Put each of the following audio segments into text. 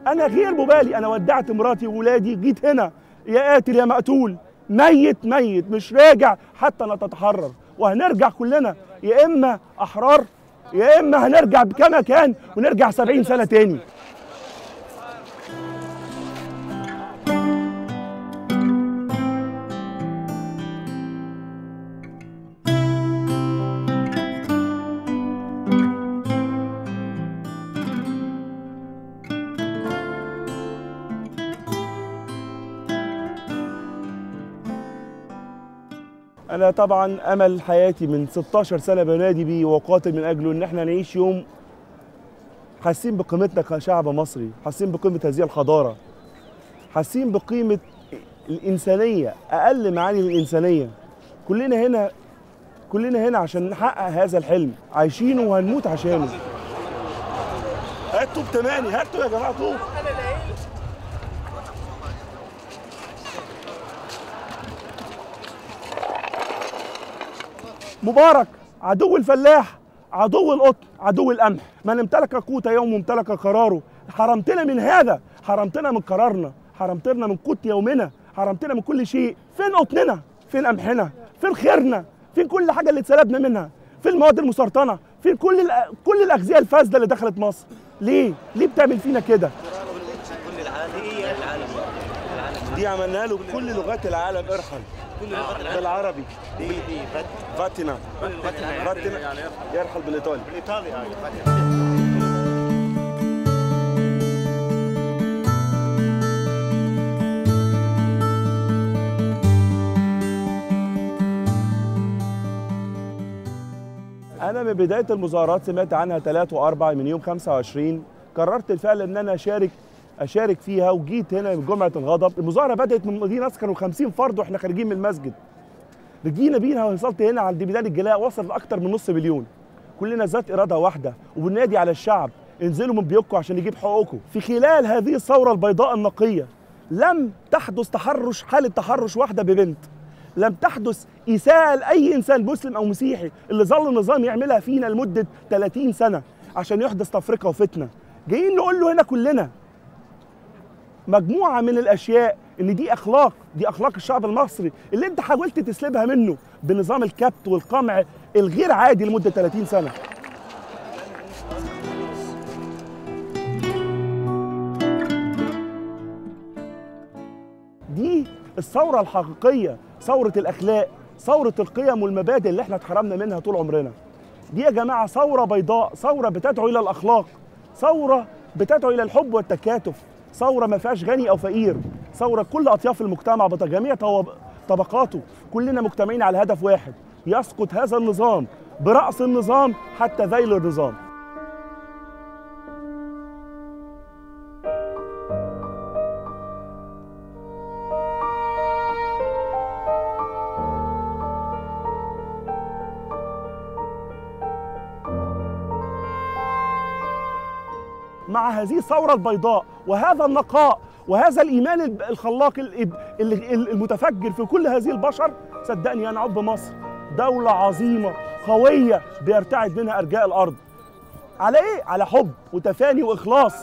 انا غير مبالي، انا ودعت مراتي وولادي، جيت هنا يا قاتل يا مقتول، ميت ميت، مش راجع حتى نتحرر. وهنرجع كلنا يا اما احرار يا اما هنرجع كما كان ونرجع 70 سنة تاني. أنا طبعاً أمل حياتي من 16 سنة بنادي بيه وقاتل من أجله إن إحنا نعيش يوم حاسين بقيمتنا كشعب مصري، حاسين بقيمة هذه الحضارة، حاسين بقيمة الإنسانية، أقل معاني الإنسانية. كلنا هنا، كلنا هنا عشان نحقق هذا الحلم، عايشينه وهنموت عشانه. هات طوب تماني، هاتوا يا جماعة طوب. مبارك عدو الفلاح، عدو القطن، عدو القمح. من امتلك قوت يوم امتلك قراره. حرمتنا من هذا، حرمتنا من قرارنا، حرمتنا من قوت يومنا، حرمتنا من كل شيء. فين قطننا؟ فين قمحنا؟ فين خيرنا؟ فين كل حاجة اللي اتسلبنا منها؟ فين المواد المسرطنه؟ فين كل الاغذية الفاسدة اللي دخلت مصر؟ ليه؟ ليه بتعمل فينا كده؟ دي عملناها له بكل لغات العالم. ارحل بالعربي، دي فاتنا فاتنا، يرحل بالايطالي. بالايطالي. انا من بداية المظاهرات سمعت عنها 3 و4 من يوم 25، قررت الفعل ان انا اشارك فيها، وجيت هنا من جمعه الغضب. المظاهرة بدات من مدينة نصر، كانوا 50 فرد واحنا خارجين من المسجد. رجينا بيها وصلت هنا عند ميدان الجلاء، وصلت لاكثر من نص مليون. كلنا ذات اراده واحدة، وبنادي على الشعب انزلوا من بيوتكم عشان نجيب حقوقكم. في خلال هذه الثورة البيضاء النقية لم تحدث تحرش، حاله تحرش واحدة ببنت، لم تحدث اساءه لاي انسان مسلم او مسيحي، اللي ظل النظام يعملها فينا لمدة 30 سنة عشان يحدث تفرقه وفتنة. جايين نقول له هنا كلنا مجموعة من الأشياء إن دي أخلاق، دي أخلاق الشعب المصري اللي أنت حاولت تسلبها منه بنظام الكبت والقمع الغير عادي لمدة 30 سنة. دي الثورة الحقيقية، ثورة الأخلاق، ثورة القيم والمبادئ اللي احنا اتحرمنا منها طول عمرنا. دي يا جماعة ثورة بيضاء، ثورة بتدعو إلى الأخلاق، ثورة بتدعو إلى الحب والتكاتف، ثورة ما فيهاش غني أو فقير، ثورة كل أطياف المجتمع بجميع طبقاته، كلنا مجتمعين على هدف واحد: يسقط هذا النظام برأس النظام حتى ذيل النظام. مع هذه الثورة البيضاء وهذا النقاء وهذا الإيمان الخلاق المتفجر في كل هذه البشر، صدقني أنا عب مصر دولة عظيمة قوية بيرتعد منها أرجاء الأرض. على إيه؟ على حب وتفاني وإخلاص.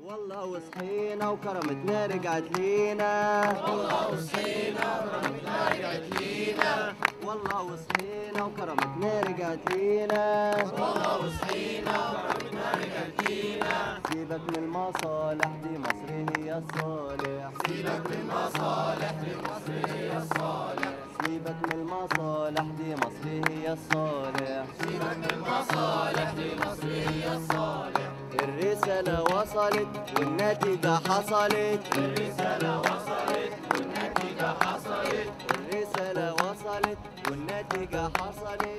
والله وصحينا وكرمتنا رجعت لينا، والله وصحينا وكرمتنا رجعت لينا، والله وصحينا وكرمتنا رجعت لينا، والله وصحينا وكرمتنا رجعت لينا. سيبك من المصالح دي مصر هي الصالح، سيبك من المصالح دي مصر هي الصالح، سيبك من المصالح دي مصر هي الصالح، سيبك من المصالح دي مصر هي الصالح. الرسالة وصلت والنتيجة حصلت، الرسالة وصلت والنتيجة حصلت، الرسالة وصلت والنتيجة حصلت.